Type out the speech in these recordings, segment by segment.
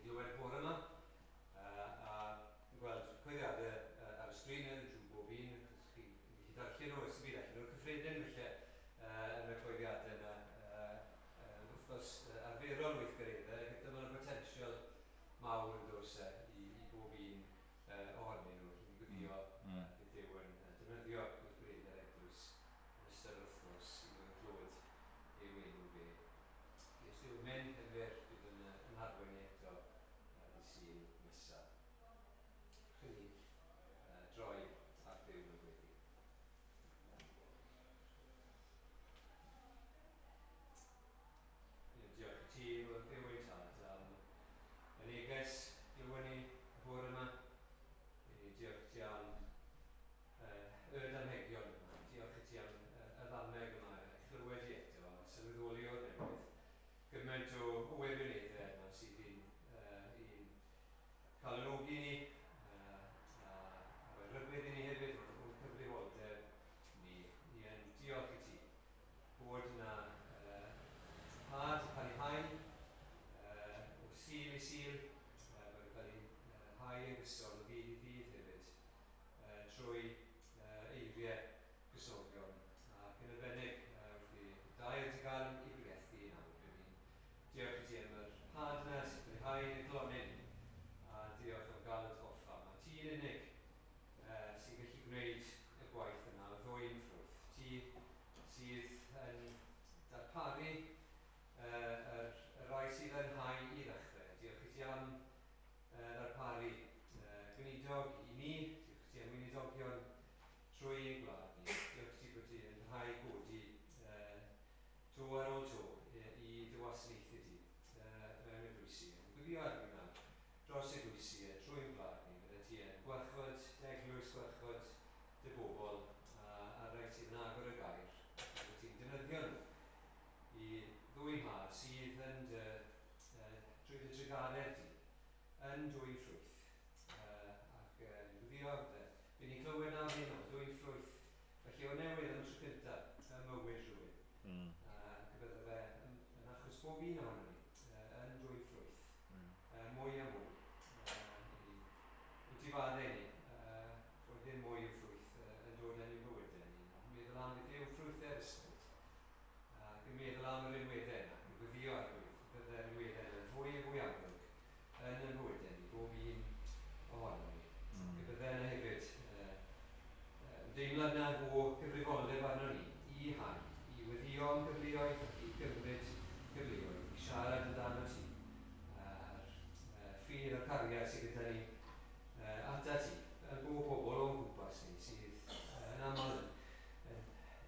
glywed bore yma. A gweld cyhoeddiadau ar y sgrin yn trwy bob un, achos chi'n gallu darllen nhw, os byd allan nhw'n cyffredin, felly yn y cyhoeddiadau yna, wythnos arferol weithgareddau, gyda mae'n potensial mawr yn does e i, i bob un ohonyn nhw. Felly ni'n gweddio bydd Duw yn defnyddio gweithgareddau'r eglwys yn ystod yr wythnos i ddod yn clywed i'w enw fe. Os Duw yn mynd yn fyr, bydd yn, yn harwain ni eto i Sul nesaf. Chwn ni droi at Dduw mewn gweddi. Diolch i ti, o Dduw ein tad, am y neges glywon ni y bore yma. Diolch i ti am y damhegion yma. Diolch i ti am y ddameg yma, ei chlywed i eto, a sylweddoli o'r newydd. Gymaint o wirioneddau yma sydd i'n uh, calonogi ni, a rhoi rhybudd i ni hefyd o'r cyfrifoldeb ni. Ni yn diolch i ti bod yna had yn cael ei hau o Sul i Sul, mae'n cael ei hau yn gyson o ddydd i ddydd hefyd, trwy eiriau Cristnogion, ac yn arbennig wrth i dair di gael ei bregethu yn awr. Rydyn ni'n diolch i ti am yr had yna sy'n cael ei hau yn y calonnau ni, a diolch am gael atgoffa. Mae ti'n unig sy'n gallu gwneud y gwaith yna o ddwyn ffrwyth. Ti sydd yn darparu yr, y rhai sydd yn hau i ddechrau. Diolch i ti am ddarparu gweinidog i ni, diolch i ti am weinidogion trwy ein gwlad ni. Diolch i ti bod ti yn rhai godi to ar ôl to i dy wasanaethu di mewn eglwysi. Yn gwylio ar nawr dros eglwysi trwy'n gwlad ni, bydde ti yn gwarchod dy eglwys, gwarchod dy bobl a'r rhai sydd yn agor y gair, ac bydde ti'n defnyddio nhw i ddwyn had sydd yn dy, drwy dy drugaredd di, yn dwyn ffrwyth. Ac yn gwyddio, bydde ni'n clywed nawr heno, dwyn ffrwyth. Felly o newydd am y tro cyntaf ym mywyd rhywun. Ac y bydde fe yn, yn achos bob un ohono ni yn dwyn ffrwyth. Mwy a mwy. I, i difaddau ni, bod ddim mwy o ffrwyth yn dod yn ein bywydau ni. Meddwl am beth yw ffrwythau'r ysbryd. Ac yn meddwl am y rinweddau yna, yn gweddio Arglwydd, bydde'r rinweddau yna yn fwy a fwy amlwg yn ein bywydau ni, bob un ohonom ni. Ac y bydde yna hefyd ymdeimlad yna o gyfrifoldeb arno ni i hau, i weddio am gyfleoedd ac i gymryd gyfleoedd, i siarad amdano ti, a'r ffydd a'r cariad sydd gyda ni ata ti, yn bob pobl o'n gwmpas ni sydd yn aml yn,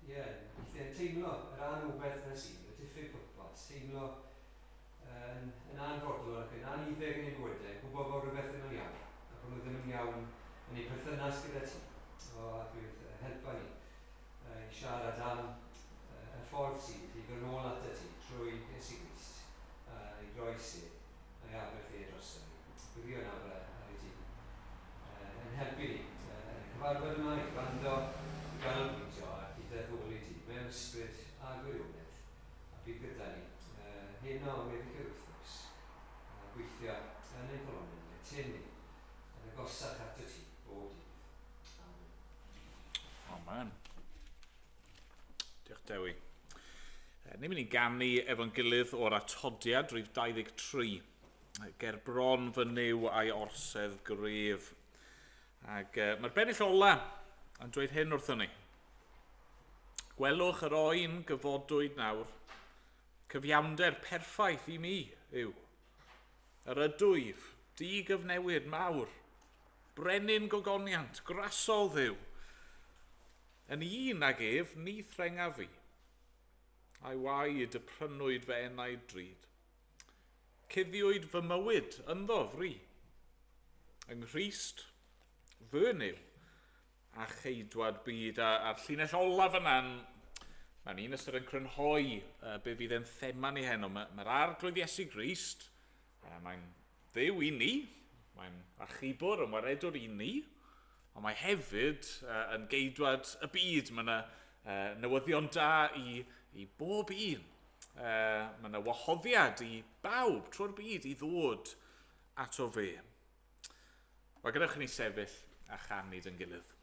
ie, weithiau yn teimlo yr anwbeth na sydd, y diffyg pwrpas, teimlo yn, yn anfodlon ac yn anuddeg yn eu bywydau, yn gwybod bod rhywbeth ddim yn iawn, a bod nhw ddim yn iawn yn eu perthynas gyda ti. O, Arglwydd, helpa ni i siarad am y ffordd sydd i ddod nôl atat ti trwy Iesu Grist, ei groes e, a'i aberth e drosto ni. Gweddio nawr ar ei di yn helpu ni yn y cyfarfod yma i wrando, i ganolbwyntio ac i dy addoli di mewn ysbryd a gwirionedd, a bydd gyda ni heno am weddill yr wythnos, a gweithio yn ein calonnau ni, a tyn ni yn agosach ato ti bob dydd. Amen. Amen. Diolch Dewi. Ni'n mynd i ganu efo'n gilydd o'r atodiad rhif 23. Ger bron fy Nuw a'i orsedd gref. Ac mae'r bennill ola yn dweud hyn wrthon ni. Gwelwch yr oen gyfodwyd nawr, cyfiawnder perffaith i mi yw. Yr ydwyf, di gyfnewid mawr, brenin gogoniant, grasol Dduw. Yn un ag ef, ni threnga fi. A'i waed y prynwyd fy enaid drud. Cuddiwyd fy mywyd ynddo fri. Yng Nghrist, fy Nuw, a cheidwad byd. A, a'r llinell olaf yna'n, mae'n un ystyr yn crynhoi be fydd yn thema ni heno. Mae'r mae Arglwydd Iesu Grist, mae'n Dduw i ni, mae'n achubwr, yn waredwr i ni, ond mae hefyd yn geidwad y byd. Mae yna newyddion da i, i bob un. Mae yna wahoddiad i bawb trwy'r byd i ddod ato fe. Wel, gadewch i ni sefyll a chanu dyn gilydd.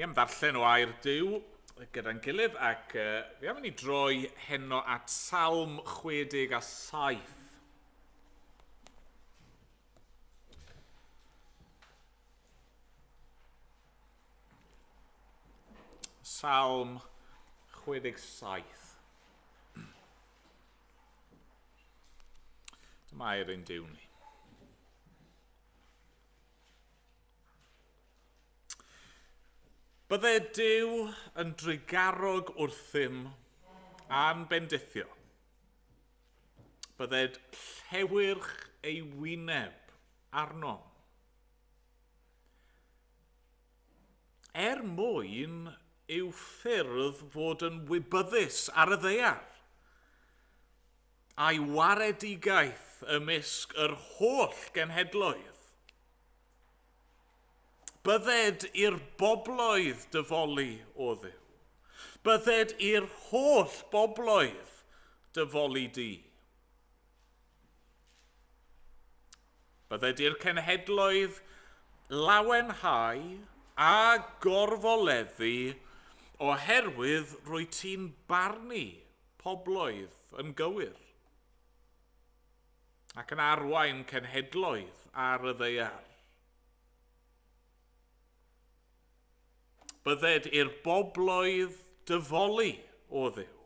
Ni am ddarllen o air Duw gyda'n gilydd ac uh, fi am i ni droi heno at Salm 67. Salm 67. Dyma air ein Duw ni. Bydde Duw yn drugarog wrthym a'n bendithio. Bydded llewyrch ei wyneb arnom. Er mwyn i'w ffyrdd fod yn wybyddus ar y ddaear, a'i waredigaeth ymysg yr holl genhedloedd. Bydded i'r bobloedd dyfoli o Dduw. Bydded i'r holl bobloedd dyfoli di. Bydded i'r cenhedloedd lawenhau a gorfoleddu oherwydd rwy ti'n barnu pobloedd yn gywir ac yn arwain cenhedloedd ar y ddaear. Bydded i'r bobloedd dyfoli o Dduw.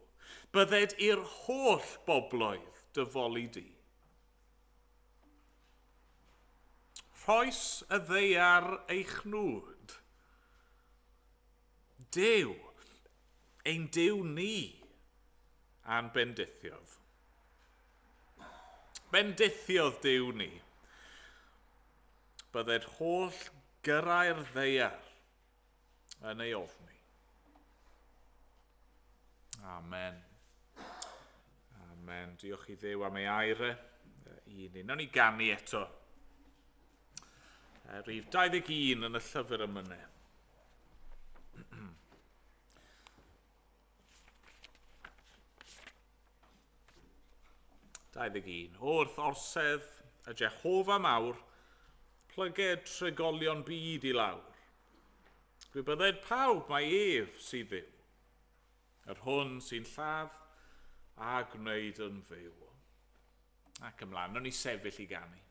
Bydded i'r holl bobloedd dyfoli di. Rhoes y ddaear ei chnwd. Duw, ein Duw ni, a'n bendithiodd. Bendithiodd Duw ni. Bydded holl gyrrau'r ddaear yn ei ofni. Amen. Amen. Diolch i Dduw am ei air e i ni. Nawn ni ganu eto. Rhif 21 yn y llyfr emynau. 21. Wrth orsedd y Jehofa mawr, plyged trigolion byd i lawr. Gwybydded pawb mai ef sydd fyw, yr hwn sy'n lladd a gwneud yn fyw. Ac ymlaen, nawn ni sefyll i ganu.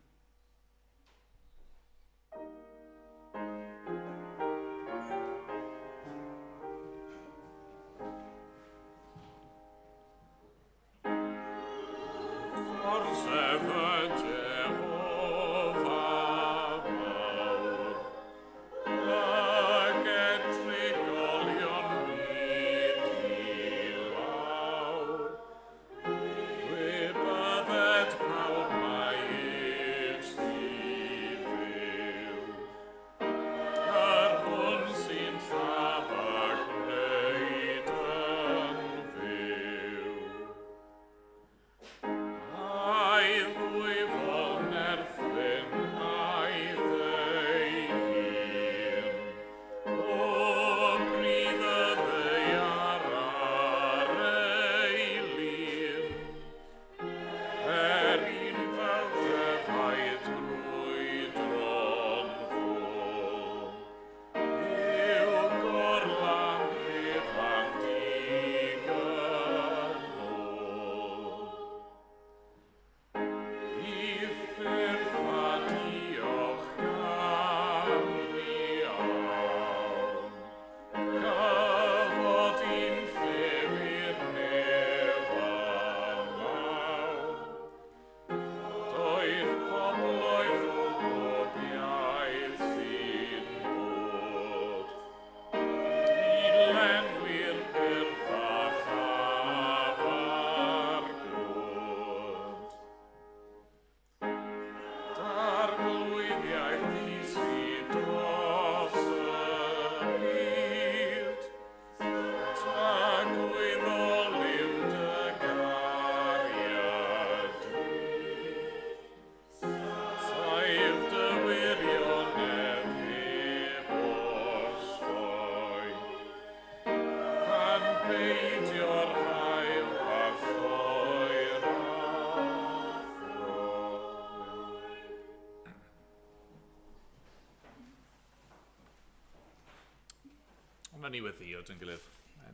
Ond ni weddio dyn gilydd.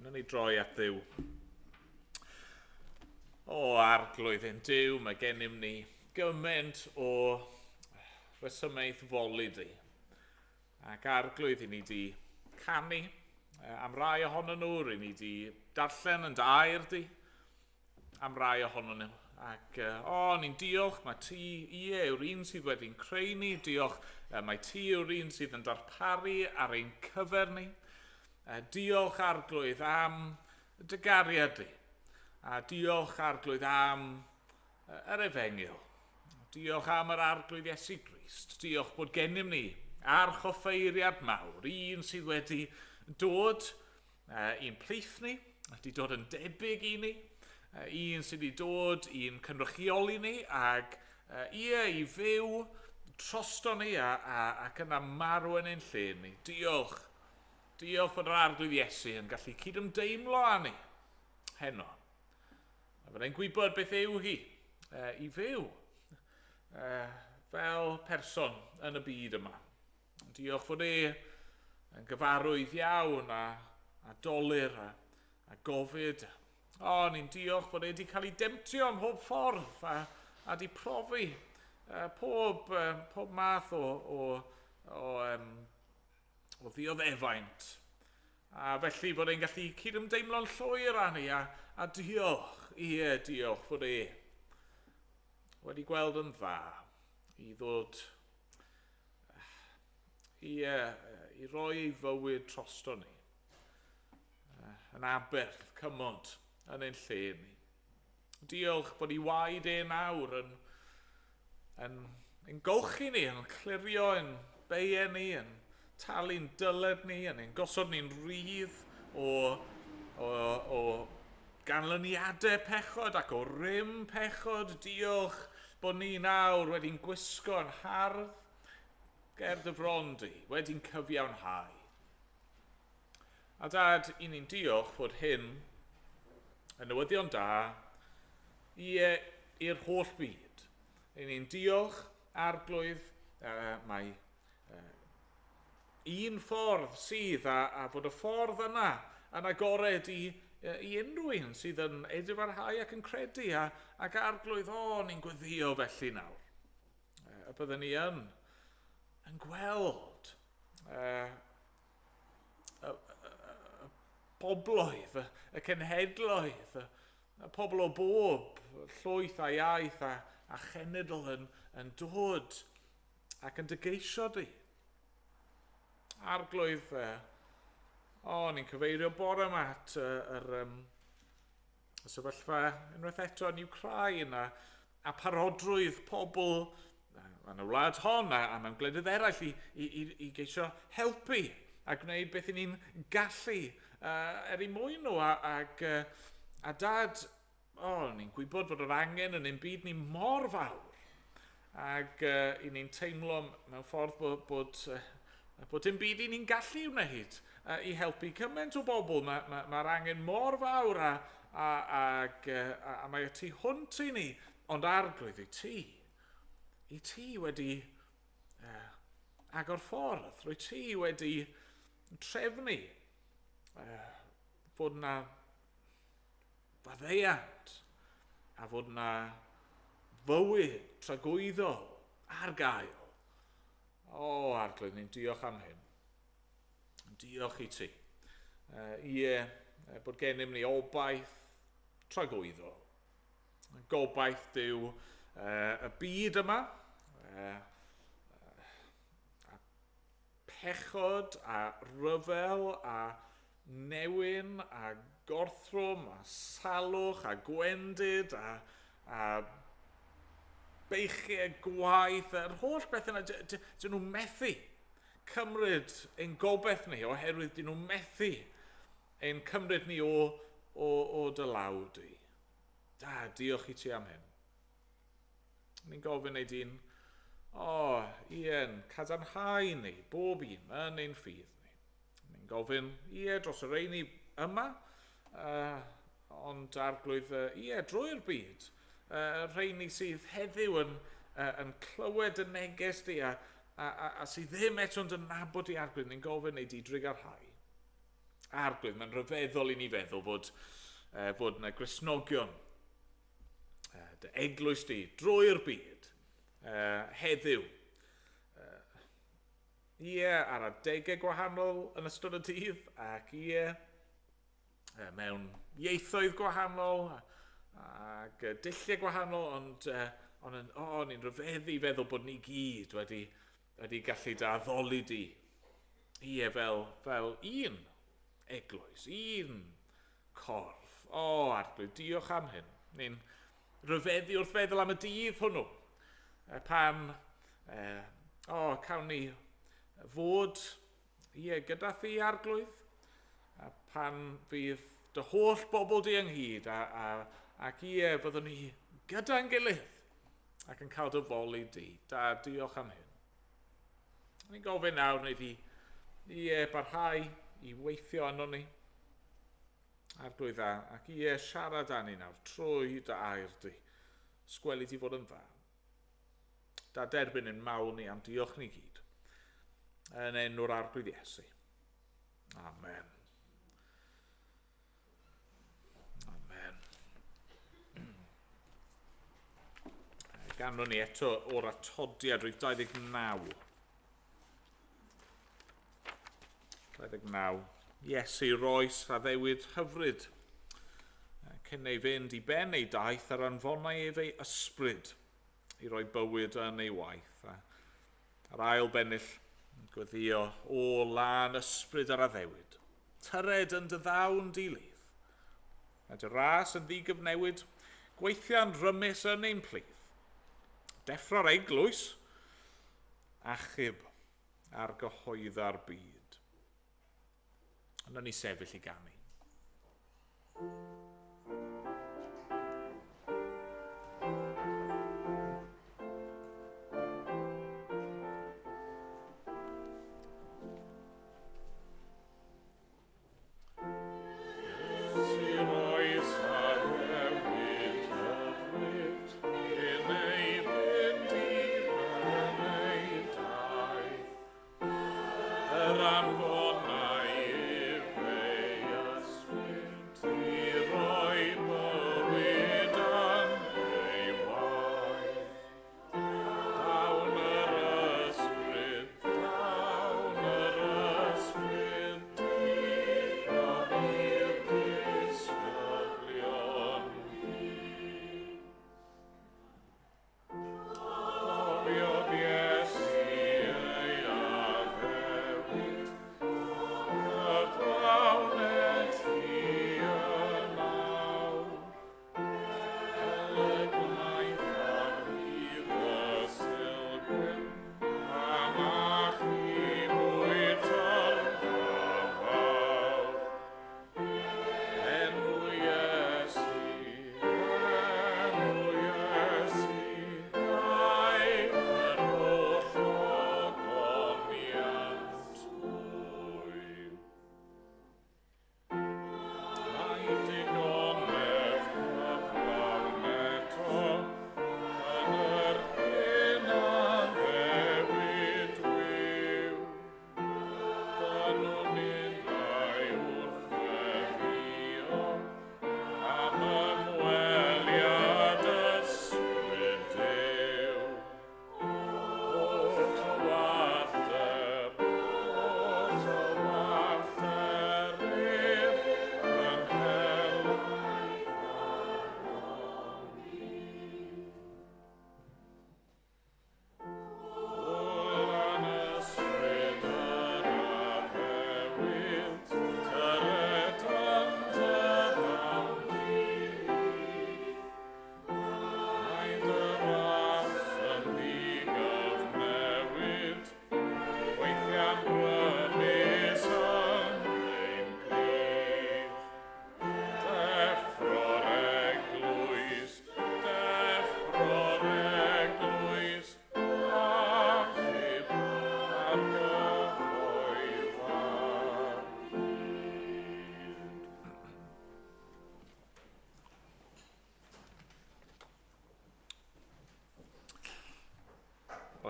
Nawn ni droi at Dduw. O, arglwydd ein Duw, mae gennym ni gymaint o resymaeth foli di. Ac arglwydd i ni di canu am rai ohonyn nhw, rydyn ni di darllen yn dy air di am rai ohonyn nhw. Ac, o, ni'n diolch, mae ti, ie, yw'r un sydd wedi'n creu ni, diolch, mae ti yw'r un sydd yn darparu ar ein cyfer ni. Diolch, arglwydd, am dy gariad di. A diolch, arglwydd, am yr efengyl. Diolch am yr arglwydd Iesu Grist. Diolch bod gennym ni archoffeiriad mawr, un sydd wedi dod i'n plith ni, wedi dod yn debyg i ni, un sydd wedi dod i'n cynrychioli ni ac ie, i fyw trosto ni a, a, ac yna marw yn ein lle ni. Diolch. Diolch fod yr arglwydd Iesu yn gallu cydymdeimlo â ni heno. A fyddai'n gwybod beth yw hi i fyw fel person yn y byd yma. Diolch fod e yn gyfarwydd iawn a, a dolur a, a gofid. O, ni'n diolch fod e wedi cael ei demtio ym mhob ffordd a, a di profi pob, pob math o, o, o, um, o ddioddefaint. A felly bod e'n gallu cydymdeimlo'n llwyr â ni a, a diolch, ie, diolch fod e wedi gweld yn dda i ddod Ie, i roi ei fywyd drosto ni. Yn aberth, cymod, yn ein lle ni. Diolch bod ei waed e nawr yn, yn, yn golchi ni, yn clirio yn beiau ni, yn talu'n dyled ni, yn ein gosod ni'n rhydd o, o, o ganlyniadau pechod ac o rym pechod. Diolch bod ni nawr wedi'n gwisgo yn hardd ger dy fron di, wedi'n cyfiawnhau. A dad, i ni'n diolch fod hyn yn newyddion da ie i'r holl byd. I ni'n diolch, arglwydd, uh, mae uh, un ffordd sydd a, a fod y ffordd yna yn agored i, i unrhyw un sydd yn edifarhau ac yn credu a, ac arglwydd, o, ni'n gweddio felly nawr. Y byddwn ni yn, yn gweld uh, y, y, y bobloedd, y, y cenhedloedd, y, y pobl o bob llwyth a iaith a, a chenedl yn, yn dod ac yn dygeisio di. Arglwydd, uh, o, ni'n cyfeirio bore yma at uh, yr, um, y sefyllfa unwaith eto yn Ukraine a, a parodrwydd pobl yn y wlad hon a, a mewn gwledydd eraill i, i, i, i geisio helpu a gwneud beth i ni'n gallu uh, er eu mwyn nhw. A, ac, uh, a dad, o, oh, ni'n gwybod fod yr angen yn ein byd ni mor fawr. Ac uh, i ni'n teimlo mewn ffordd bod, bod, uh, bod dim byd i ni'n gallu wneud uh, i helpu cymaint o bobl. Mae'r ma, ma, ma angen mor fawr a, a, ac, uh, a, a mae y tu hwnt i ni, ond arglwydd i ti. I ti wedi uh, agor ffordd, rwy ti wedi trefnu uh, fod yna faddeuant a fod yna fywyd tragwyddol ar gael. O, arglwydd, ni'n diolch am hyn. Diolch i ti. Uh, ie, bod gennym ni obaith tragwyddol. Gobaith Duw uh, y byd yma, uh, a pechod a rhyfel a newyn a gorthrwm a salwch a gwendid a, a beichiau gwaith, yr holl beth yna, dyn nhw methu cymryd ein gobeith ni oherwydd dyn nhw methu ein cymryd ni o, o, o dy law di. Da, diolch i ti am hyn. Ni'n gofyn ei di'n, o, oh, Ian, cadarnhau ni, bob un, yn ein ffydd ni. Ni'n gofyn, ie, dros y rheini yma, uh, ond arglwydd, uh, ie, drwy'r byd, uh, rheini sydd heddiw yn, uh, yn clywed y neges di a, a, a, a sydd ddim eto'n dy nabod i arglwydd, ni'n gofyn ei di drugarhau. Arglwydd, mae'n rhyfeddol i ni feddwl fod, uh, fod yna Gristnogion, uh, dy eglwys di, drwy'r byd, uh, heddiw. Uh, ie, ar adegau gwahanol yn ystod y dydd, ac ie, uh, mewn ieithoedd gwahanol, ac uh, dulliau gwahanol, ond, uh, ond yn, oh, ni'n rhyfeddu i feddwl bod ni gyd wedi, wedi gallu dy addoli di. Ie, fel, fel un eglwys, un corff. O, oh, arglwydd, diolch am hyn. Ni'n rhyfeddu wrth feddwl am y dydd hwnnw. Pan, eh, o, oh, cawn ni fod, ie, gyda thi, arglwydd, a pan fydd dy holl bobl di ynghyd, a, a, ac ie, fyddwn ni gyda'n gilydd, ac yn cael dy foli di. Da, diolch am hyn. Ni'n gofyn nawr wneud i, ie, barhau i weithio arno ni. Arglwydd dda, ac ie, siarad â ni nawr trwy dy air di. Sgweli di fod yn dda. Da derbyn yn mawl ni am diolch ni gyd. Yn enw'r Arglwydd Iesu. Amen. Amen. Ganwn ni eto o'r atodiad rhif 29. 29. Iesu roes addewid hyfryd cyn ei fynd i ben ei daith ar anfonau ef ei ysbryd i roi bywyd yn ei waith. A'r ail bennill Gweddio, o lân ysbryd yr addewid, tyred yn dy ddawn dilydd. Mae dy ras yn ddigyfnewid, gweithia'n rymus yn ein plith. Deffro'r eglwys, achub ar gyhoedda'r byd. Yna ni sefyll i ganu. Yr anfonai ef ei ysbryd i roi bywyd yn ei waith. Dawn yr ysbryd, dawn yr ysbryd, digon i'r disgyblion hyd. Cofiodd Iesu ei addewid, cyflawned ti yn awr. Fel y gwnaeth ar ddydd y Sulgwyn, pan achubwyd tyrfa fawr. Enw Iesu, enw Iesu, gaif yr holl ogoniant mwy. Mae digonedd cyflawn eto yn yr hyn a ddewid wiw. Dynwn innau wrth weddïo am ymweliad Ysbryd Duw. O tywallter, o tywallter ef yn helaeth arnon ni. Olan ysbryd yr addewid, tyred yn dy ddawn di. Mae dy ras yn ddigyfnewid, weithiau'n rymus yn ein plith. Deffro'r eglwys, deffro'r eglwys, achub ar gyhoedda'r byd.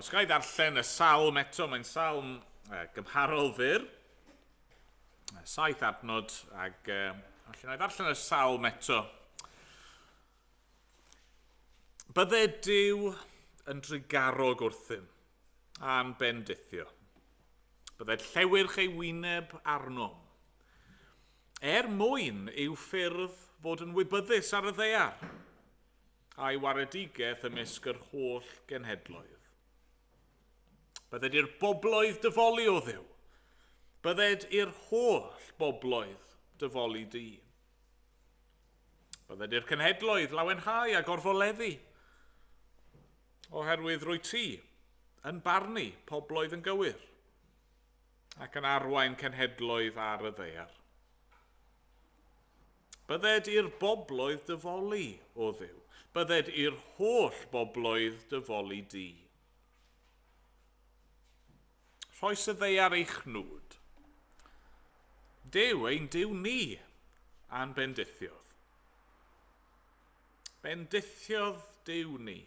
Os ga i ddarllen y salm eto, mae'n salm gymharol fyr. Saith adnod, ac allan i ddarllen y salm eto. Bydde Duw yn drugarog wrthym, a'n bendithio. Bydde llewyrch ei wyneb arnom. Er mwyn i'w ffyrdd fod yn wybyddus ar y ddaear, a'i waredigaeth ymysg yr holl genhedloedd. Bydded i'r bobloedd dyfoli o Dduw. Bydded i'r holl bobloedd dyfoli di. Bydded i'r cenhedloedd lawenhau a gorfoleddu. Oherwydd rwy ti yn barnu pobloedd yn gywir ac yn arwain cenhedloedd ar y ddaear. Bydded i'r bobloedd dyfoli, o Dduw. Bydded i'r holl bobloedd dyfoli di. Rhoes y ddaear ei chnwd. Duw, ein Duw ni, a'n bendithiodd. Bendithiodd Duw ni.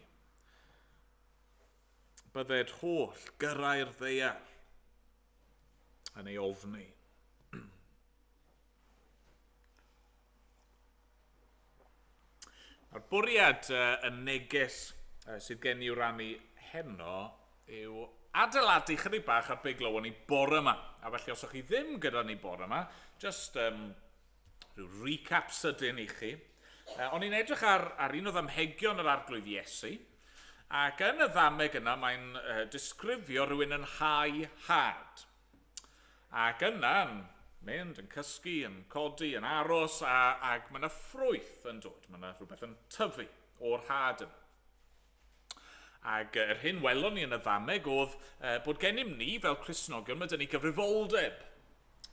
Bydded holl gyrrau'r ddaear yn ei ofni. Mae'r bwriad y neges sydd gen i i'w rannu heno yw adeiladu chydig bach ar be glywon ni bore yma. A felly os o'ch chi ddim gyda ni bore yma, just rhyw recap sydyn i chi. O'n i'n edrych ar, ar un o ddamhegion yr Arglwydd Iesu. Ac yn y ddameg yna mae'n disgrifio rhywun yn hau had. Ac yna yn mynd, yn cysgu, yn codi, yn aros, a, ac mae yna ffrwyth yn dod. Mae yna rhywbeth yn tyfu o'r had yma. Ac yr hyn welon ni yn y ddameg oedd bod gennym ni fel Cristnogion, mae dyn ni gyfrifoldeb.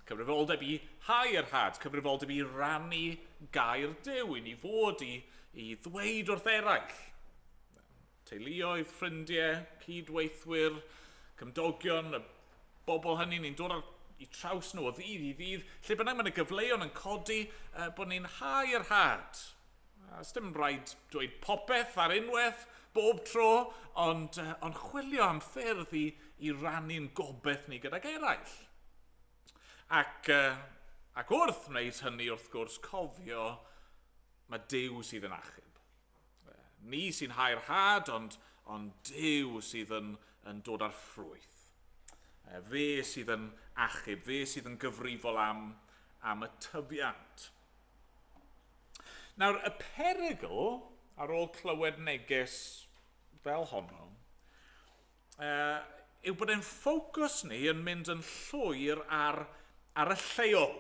Cyfrifoldeb i hau yr had, cyfrifoldeb i rannu gair Duw, i ni fod i, i ddweud wrth eraill. Teuluoedd, ffrindiau, cydweithwyr, cymdogion, y bobl hynny ni'n dod ar i traws nhw o ddydd i ddydd, lle bynnag mae yna gyfleon yn codi, bod ni'n hau yr had. A dim rhaid dweud popeth ar unwaith, bob tro, ond, ond chwilio am ffyrdd i, i rannu'n gobeith ni gydag eraill. Ac, ac wrth wneud hynny, wrth gwrs, cofio mae Duw sydd yn achub. Ni sy'n hau'r had, ond, ond Duw sydd yn, yn dod â'r ffrwyth. Fe sydd yn achub, fe sydd yn gyfrifol am, am y tyfiant. Nawr, y perygl ar ôl clywed neges fel honno, uh, yw bod ein ffocws ni yn mynd yn llwyr ar, ar y lleol.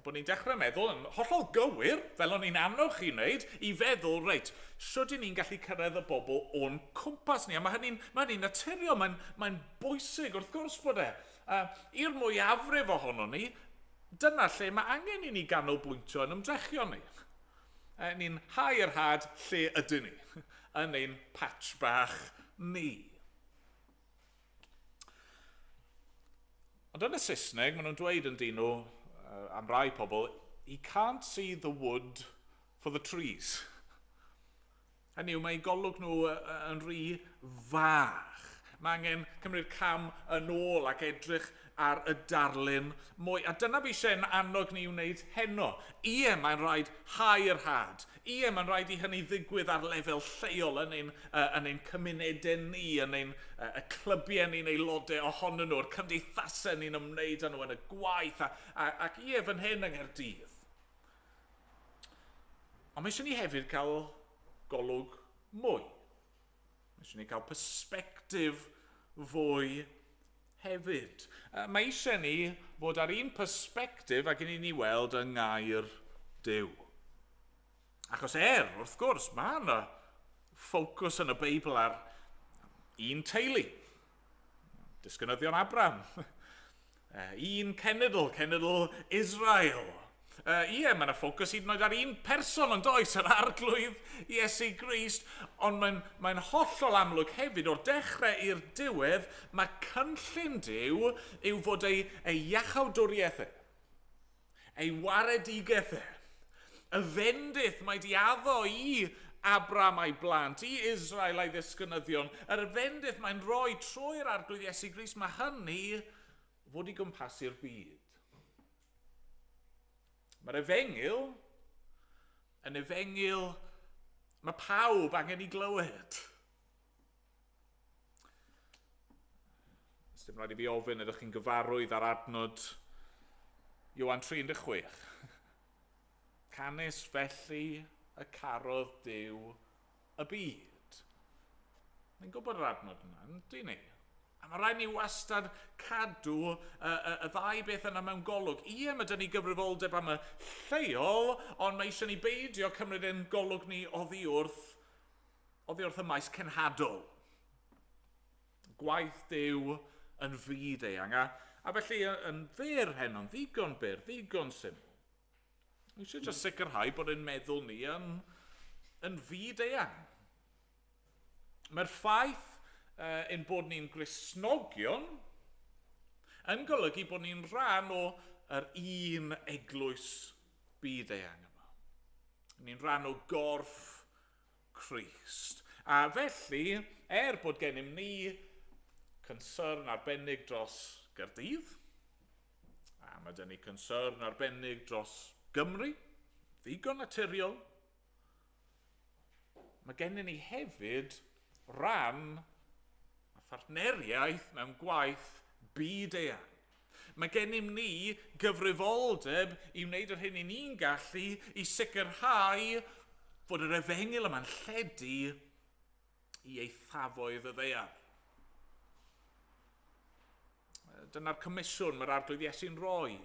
Bod ni'n dechrau meddwl yn hollol gywir, fel o'n i'n annog chi wneud, i feddwl, reit, sut i ni'n gallu cyrraedd y bobl o'n cwmpas ni? A mae hynny'n mae hynny naturiol, mae'n mae bwysig wrth gwrs bod e. Uh, I'r mwyafrif ohono ni, Dyna lle mae angen i ni ganolbwyntio yn ymdrechion ni. E, ni'n hau'r had lle ydyn ni, yn ein patch bach ni. Ond yn y Saesneg, maen nhw'n dweud yn dyn nhw, am rai pobl, you can't see the wood for the trees. Hynny yw, mae eu golwg nhw yn rhy fach. Mae angen cymryd cam yn ôl ac edrych ar y darlun mwy. A dyna fi eisiau'n annog ni i wneud heno. Ie, mae'n rhaid hau'r had. Ie, mae'n rhaid i hynny ddigwydd ar lefel lleol yn ein, uh, yn ein cymunedau ni, yn ein uh, y clybiau ni'n aelodau ohonyn nhw, yr cymdeithasau ni'n ymwneud â nhw yn y gwaith, a, a, ac ie, fan hyn yng Nghaerdydd. Ond mae eisiau ni hefyd cael golwg mwy. Mae eisiau ni cael perspectif fwy hefyd. Mae eisiau ni fod ar un perspectif ag i ni weld yng ngair Duw. Achos er, wrth gwrs, mae yna ffocws yn y Beibl ar un teulu. Disgynyddion Abraham. Un cenedl, cenedl Israel. Ie, mae yna ffocws hyd yn oed ar un person ond oes, yr arglwydd Iesu Grist, ond mae'n mae hollol amlwg hefyd o'r dechrau i'r diwedd, mae cynllun Duw yw fod ei, ei iachawdwriaeth e, ei waredigaeth e, y fendith mae di addo i Abram a'i blant, i Israel a'i ddisgynyddion, yr fendith mae'n rhoi trwy'r arglwydd Iesu Grist, mae hynny fod i gwmpasu'r byd. Mae'r efengyl yn efengyl mae pawb angen i glywed. Dim rhaid i fi ofyn ydych chi'n gyfarwydd ar adnod Ioan 3:16. Canys felly y carodd Duw y byd. Ni'n gwybod yr adnod yna, yndyn ni? A mae rhaid ni wastad cadw y, y, y ddau beth yna mewn golwg. Ie, mae dyn ni gyfrifoldeb am y lleol, ond mae eisiau ni beidio cymryd ein golwg ni oddi wrth, oddi wrth y maes cenhadol. Gwaith Duw yn fyd eang. A, a felly yn fyr heno'n ddigon byr, ddigon syml. Ni eisiau just sicrhau bod ein meddwl ni yn, yn fyd eang. Mae'r ffaith uh, ein bod ni'n Gristnogion yn golygu bod ni'n rhan o yr un eglwys byd eang yma. Ni'n rhan o gorff Crist. A felly, er bod gennym ni concern arbennig dros Gaerdydd, a mae dyn ni concern arbennig dros Gymru, ddigon naturiol, mae gennym ni hefyd ran a phartneriaeth mewn gwaith byd eang. Mae gennym ni gyfrifoldeb i wneud yr hyn i ni'n gallu i sicrhau fod yr efengyl yma'n lledu i eithafoedd y ddaear. Dyna'r comisiwn mae'r Arglwydd Iesu'n rhoi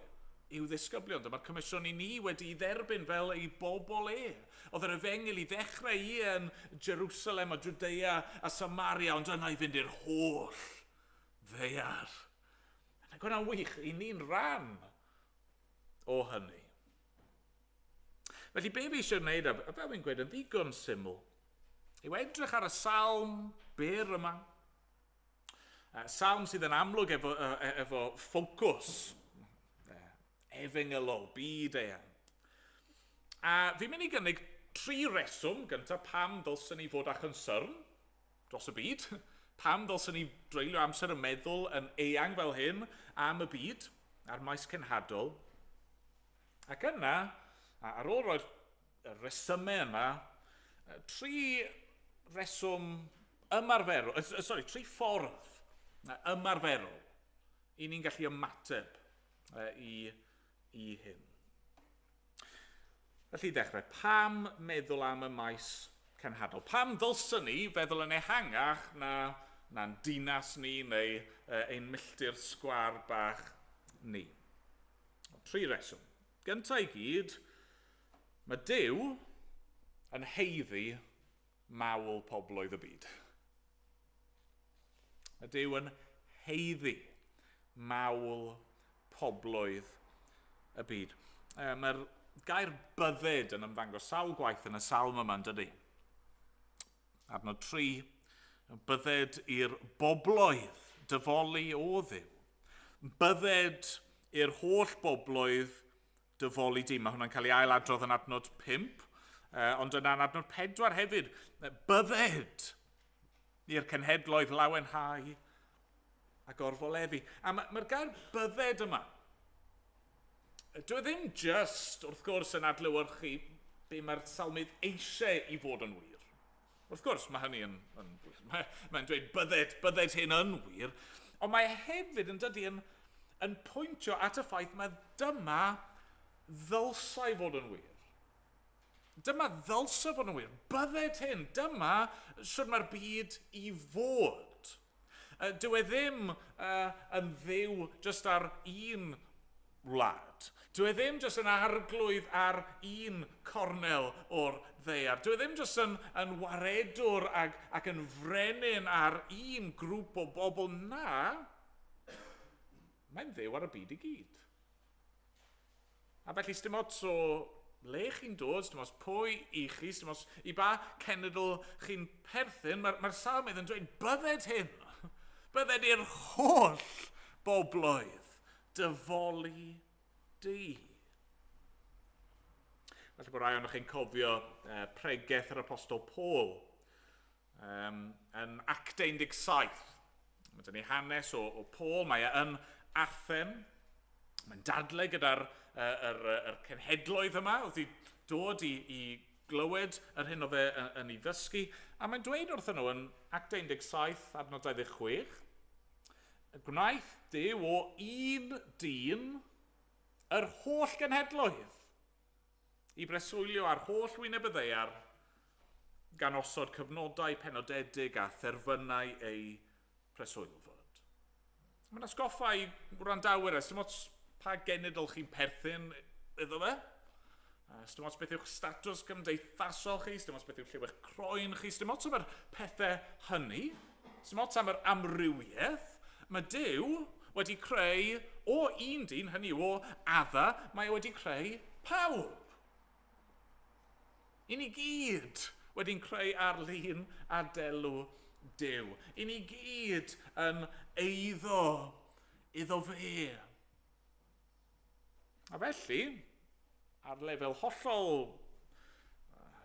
i'w ddisgyblion. Dyma'r comisiwn i ni wedi dderbyn fel ei bobl e. Oedd yr efengyl i ddechrau i yn Jerusalem a Judea a Samaria, ond yna i fynd i'r holl ddaear. Ac hwnna'n wych, i ni'n rhan o hynny. Felly be fi eisiau gwneud, a fel fi'n gweud yn ddigon syml, yw edrych ar y salm byr yma. Salm sydd yn amlwg efo ffocws efengylol, byd eang. A fi'n mynd i gynnig tri reswm gyntaf pam ddylswn ni fod â chonsyrn dros y byd. Pam ddylswn ni dreulio amser yn meddwl yn eang fel hyn am y byd a'r maes cenhadol. Ac yna, ar ôl rhoi'r resymau yma, tri reswm ymarferol, sorry, tri ffordd ymarferol i ni'n gallu ymateb i hyn. Felly i ddechrau, pam meddwl am y maes cenhadol? Pam ddylswn ni feddwl yn ehangach na'n dinas ni neu ein milltir sgwâr bach ni? Tri reswm. Gyntaf i gyd, mae Duw yn haeddu mawl pobloedd y byd. Mae Duw yn haeddu mawl pobloedd y byd. Mae'r gair bydded yn ymddangos sawl gwaith yn y salm yma, yn dydy? Adnod 3, bydded i'r bobloedd dyfoli o Dduw. Bydded i'r holl bobloedd dyfoli di. Mae hwnna'n cael ei ailadrodd yn adnod 5, ond yna'n adnod 4 hefyd. Bydded i'r cenhedloedd lawenhau a gorfoleddu. A mae'r ma gair bydded yma, dyw e ddim just, wrth gwrs, yn adlewyrchu be mae'r salmydd eisiau i fod yn wir. Wrth gwrs, mae hynny yn wir. Mae'n dweud bydded, bydded hyn yn wir. Ond mae e hefyd yn dydy yn pwyntio at y ffaith mae dyma ddylsai fod yn wir. Dyma ddylse fod yn wir. Bydded hyn. Dyma sut mae'r byd i fod. Dyw e ddim yn dduw jyst ar un wlad. Dyw e ddim jyst yn arglwydd ar un cornel o'r ddaear. Dyw e ddim jyst yn waredwr ac yn frenin ar un grŵp o bobl. Na, mae'n dduw ar y byd i gyd. A felly, sdim ots o le chi'n dod, sdim ots pwy i chi, sdim ots i ba cenedl chi'n perthyn, mae'r salmydd yn dweud, bydded hyn, bydded i'r holl bobloedd dyfoli di. Falle bod rai ohonoch chi'n cofio pregeth yr Apostol Paul yn Actau 17. Mae dyn ni hanes o Paul, mae e yn Athen, mae'n dadle gyda'r yr cenhedloedd yma, wrth i dod i glywed yr hyn oedd e yn ei ddysgu, a mae'n dweud wrthyn nhw yn Actau 17, adnod 26, gwnaeth Duw o un dyn yr holl genhedloedd i breswylio ar holl wyneb y ddaear, gan osod cyfnodau penodedig a therfynau eu preswylfod. Mae'n atgoffa i wrandawyr, a dim ots pa genedl chi'n perthyn iddo fe, dim ots beth yw'ch statws gymdeithasol chi, dim ots beth yw lliw eich croen chi, dim ots am yr pethau hynny, dim ots am yr amrywiaeth, mae Duw wedi creu o un dyn, hynny yw o Adda, mae e wedi creu pawb. I ni gyd wedi'n creu ar lun a delw Duw. I ni gyd yn eiddo iddo fe. A felly, ar lefel hollol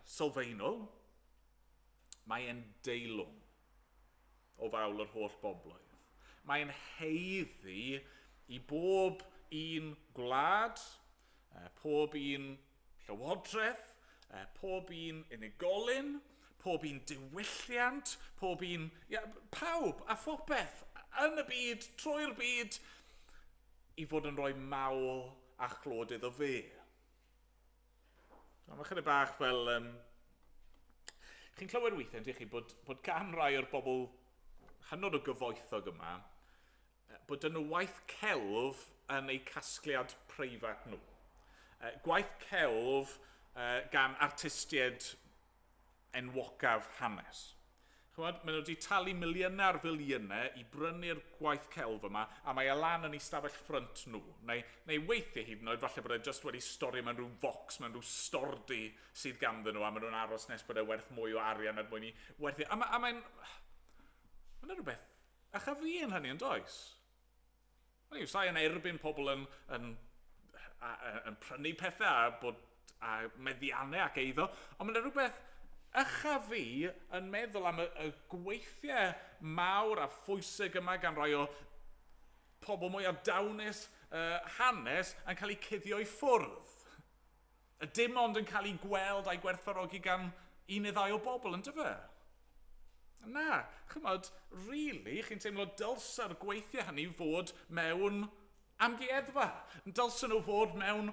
sylfaenol, mae e'n deilwng o fawl yr holl bobloedd. Mae'n haeddu i bob un gwlad, pob un llywodraeth, pob un unigolyn, pob un diwylliant, pob un... Ia, pawb a phopeth yn y byd, trwy'r byd, i fod yn rhoi mawl a chlod iddo fe. Mae chydig bach fel... Chi'n clywed weithiau, ydych chi, bod gan rai o'r bobl hynod o gyfoethog yma, bod dyn nhw waith celf yn eu casgliad preifat nhw. Gwaith celf gan artistiaid enwocaf hanes. Chymod, maen nhw wedi talu miliynau ar filiynau i brynu'r gwaith celf yma, a mae e lan yn eu stafell ffrynt nhw. Neu weithiau hyd yn oed, falle bod e jyst wedi storio mewn rhyw focs, mewn rhyw stordy sydd ganddyn nhw, a maen nhw'n aros nes bod e werth mwy o arian er mwyn i werthu. A mae'n... Mae'n rhywbeth a fi yn hynny, yn does? Hynny yw, sa'i yn erbyn pobl yn prynu pethau a bod a meddiannau ac eiddo, ond mae'n rhywbeth ycha fi yn meddwl am y gweithiau mawr a phwysig yma gan rai o pobl mwyaf dawnus hanes yn cael eu cuddio i ffwrdd. A dim ond yn cael ei gweld a'i gwerthfawrogi gan un neu ddau o bobl, yn dyfe? Na, chymod, really, chi'n teimlo dylsa'r gweithiau hynny fod mewn amgueddfa. Dylsen nhw fod mewn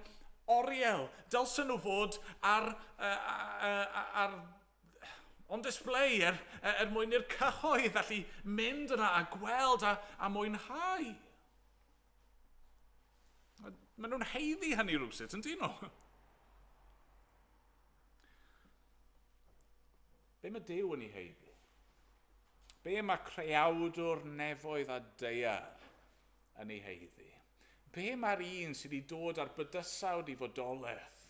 oriel. Dylsen nhw fod ar on display er mwyn i'r cyhoedd allu mynd yna a gweld a mwynhau. Maen nhw'n haeddu hynny rhywsut, yn dyn nhw? Be mae Duw yn ei haeddu? Be mae creawdwr nefoedd a daear yn ei haeddu? Be mae'r un sydd wedi dod ar bydysawd i fodolaeth?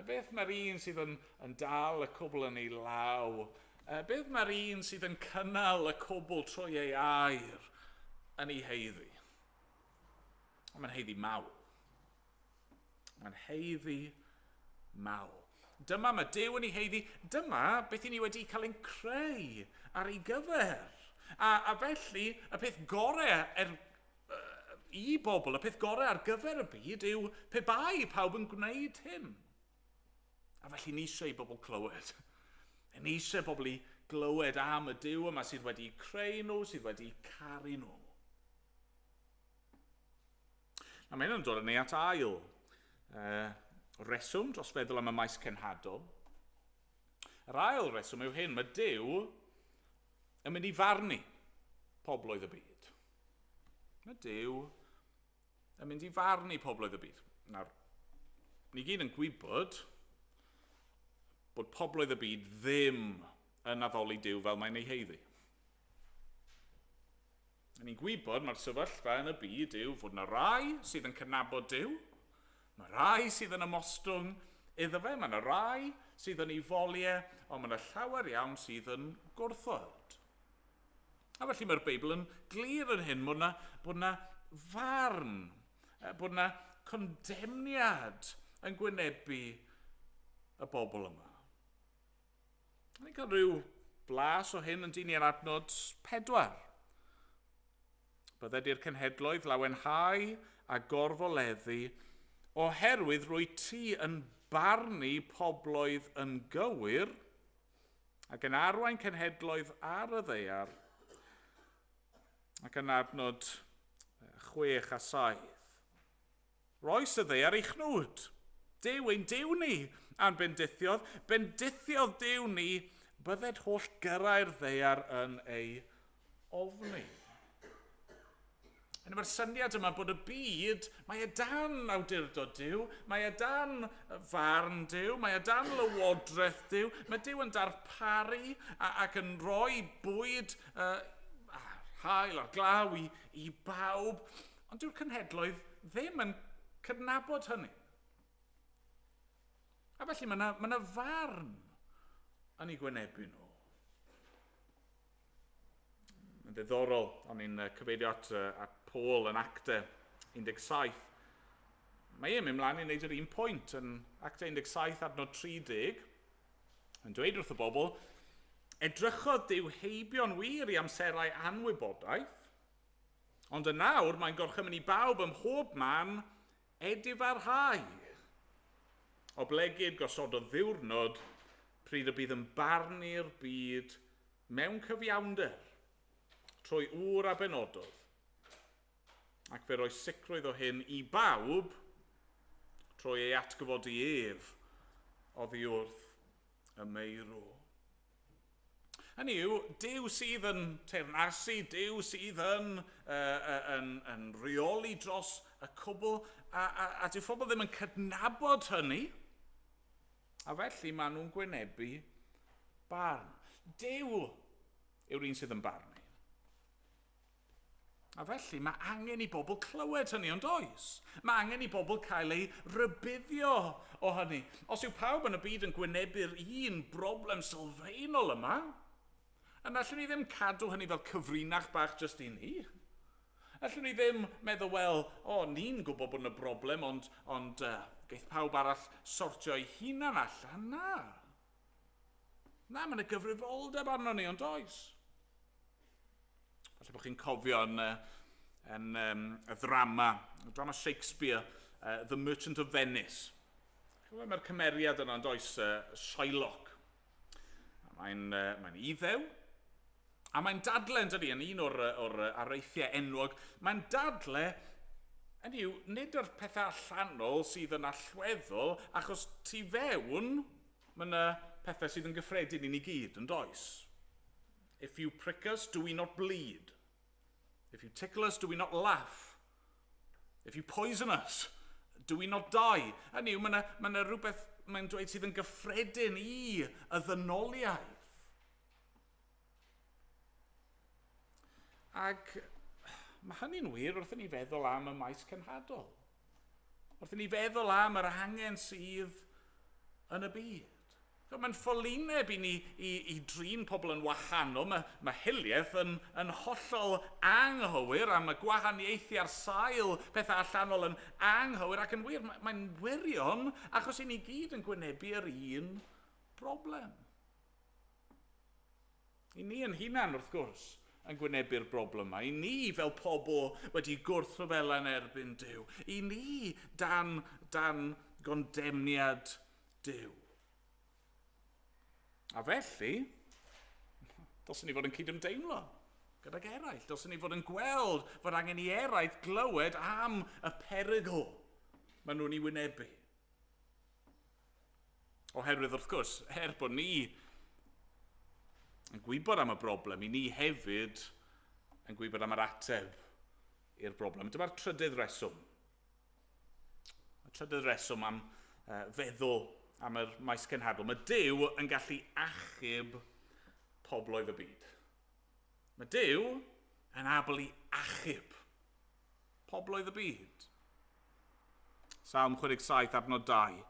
Beth mae'r un sydd yn dal y cwbl yn ei law? Beth mae'r un sydd yn cynnal y cwbl trwy ei air yn ei haeddu? Mae'n haeddu mawl. Mae'n haeddu mawl. Dyma mae Duw yn ei haeddu. Dyma beth i ni wedi cael ein creu ar ei gyfer. A felly, y peth gorau i bobl, y peth gorau ar gyfer y byd yw pe bai pawb yn gwneud hyn. A felly ni eisiau i bobl clywed. Ni eisiau bobl i glywed am y Duw yma sydd wedi creu nhw, sydd wedi caru nhw. A mae hyn yn dod â ni at ail reswm dros feddwl am y maes cenhadol. Yr ail reswm yw hyn, mae Duw yn mynd i farnu pobloedd y byd. Mae Duw yn mynd i farnu pobloedd y byd. Nawr, ni gyd yn gwybod bod pobloedd y byd ddim yn addoli Duw fel mae'n ei haeddu. Ni'n gwybod mae'r sefyllfa yn y byd yw fod yna rai sydd yn cydnabod Duw, mae rai sydd yn ymostwng iddo fe, mae yna rai sydd yn ei foli e, ond mae yna llawer iawn sydd yn gwrthod. A felly mae'r Beibl yn glir yn hyn bod yna farn, bod yna condemniad yn gwynebu y bobl yma. Ni'n cael rhyw blas o hyn yn dyn ni ar adnod 4. Bydded i'r cenhedloedd lawenhau a gorfoleddu, oherwydd rwy ti yn barnu pobloedd yn gywir ac yn arwain cenhedloedd ar y ddaear, ac yn adnod 6 a 7. Roes y ddaear ei chnwd. Duw ein Duw ni, a'n bendithiodd. Bendithiodd Duw ni, bydded holl gyrrau'r ddaear yn ei ofni. Yn mae'r syniad yma bod y byd, mae e dan awdurdod Duw, mae e dan farn Duw, mae e dan lywodraeth Duw, mae Duw yn darparu ac yn rhoi bwyd haul a'r glaw i bawb, ond dyw'r cenhedloedd ddim yn cydnabod hynny. A felly mae yna farn yn ei gwynebu nhw. Yn ddiddorol, o'n i'n cyfeirio at Paul yn Actau 17. Mae e'n mynd mlaen i wneud yr un pwynt yn Actau 17 adnod 30, yn dweud wrth y bobl, edrychodd Duw heibio'n wir i amserau anwybodaeth, ond yn nawr mae'n gorchymyn i bawb ym mhob man edifarhau. Oblegid gosododd ddiwrnod pryd y bydd yn barnu'r byd mewn cyfiawnder trwy ŵr a benododd, ac fe roi sicrwydd o hyn i bawb trwy ei atgyfodi ef oddi wrth y meirw. Hynny yw, Duw sydd yn teyrnasu, Duw sydd yn rheoli dros y cwbl, a dyw phobl ddim yn cydnabod hynny, a felly maen nhw'n gwynebu barn. Duw yw'r un sydd yn barnu. A felly mae angen i bobl clywed hynny, ond oes? Mae angen i bobl cael eu rhybuddio o hynny. Os yw pawb yn y byd yn gwynebu'r un broblem sylfaenol yma, yna allwn ni ddim cadw hynny fel cyfrinach bach jyst i ni. Allwn ni ddim meddwl, wel, o, ni'n gwybod bod yna broblem, ond geith pawb arall sortio ei hunan allan. Na. Na, mae yna gyfrifoldeb arno ni, ond oes? Falle bod chi'n cofio yn y ddrama Shakespeare, The Merchant of Venice. Mae'r cymeriad yna yn does, Shylock. Mae'n Iddew, a mae'n dadle, yn dydi, yn un o'r areithiau enwog, mae'n dadle, hynny yw, nid yr pethau allanol sydd yn allweddol, achos tu fewn, mae yna pethau sydd yn gyffredin i ni gyd, yn does? If you prick us, do we not bleed? If you tickle us, do we not laugh? If you poison us, do we not die? Hynny yw, mae yna rhywbeth mae'n dweud sydd yn gyffredin i y ddynoliaeth. Ac mae hynny'n wir wrth i ni feddwl am y maes cenhadol. Wrth i ni feddwl am yr angen sydd yn y byd. Mae'n ffolineb i ni i drin pobl yn wahanol. Mae hiliaeth yn hollol anghywir, a mae gwahaniaethu ar sail pethau allanol yn anghywir, ac yn wir, mae'n wirion achos i ni gyd yn gwynebu yr un broblem. I ni yn hunan, wrth gwrs, yn gwynebu'r broblem yma. I ni fel pobl wedi gwrthryfela yn erbyn Duw. I ni dan gondemniad Duw. A felly, dylsen ni fod yn cydymdeimlo gydag eraill. Dylsen ni fod yn gweld fod angen i eraill glywed am y perygl maen nhw'n ei wynebu. Oherwydd, wrth gwrs, er bod ni yn gwybod am y broblem, i ni hefyd yn gwybod am yr ateb i'r broblem. Dyma'r trydydd reswm. Y trydydd reswm am feddwl am yr maes cenhadol. Mae Duw yn gallu achub pobloedd y byd. Mae Duw yn abl i achub pobloedd y byd. Salm 67 adnod 2.